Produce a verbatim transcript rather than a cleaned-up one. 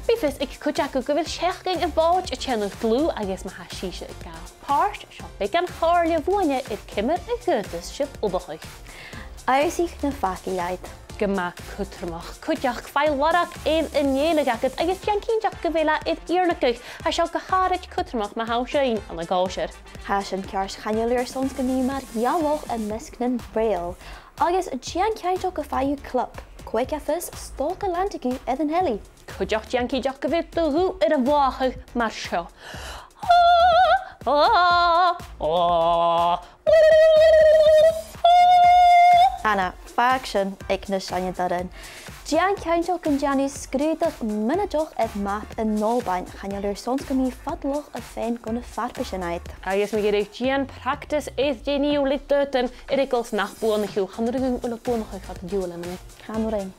Bidh fios aig cuid agaibh gu bheil seachdain a' Mhòid a' teannadh dlùth agus ma tha sibhse a' gabhail pàirt, seo beagan comhairle bhuainne air ciamar a dh'fhaodas sibh ullachadh. Ionnsaich na fàgaidh iad. Gu math cudromach. Cuideachd, faigh lorg air an fhèileadh agad agus dèan cinnteach gu bheil e air iarnadh. Tha seo gu h-àraid cudromach ma tha thu a' seinn ann an còisir. Tha sin ceart, chan eil e airson 's gum bi mar ghealach am measg nan Braille. Agus dèan cinnteach gum faigh thu clip. Cò aig a tha fios, 's dòcha leantaidh tu air an telly. Cuideachd, dèan cinnteach gu bheil do ghuth air a bhlàthachadh mar seo. Anna, fàg sin aig na seinneadairean. Dèan cinnteach gun dèan thu sgrùdadh mionaideach air map an Òbain. Chan eil e airson 's gum bi fadalach a' faighinn gu na farpaisean iad. Agus ma dh'fhaoidte, dèan practice air Dè nì thu le dòighean air eagal 's nach buannaichidh tu. Chan urrainn dhuinn uile buannachadh fad an t-siubhail, Emily. Chan urrainn.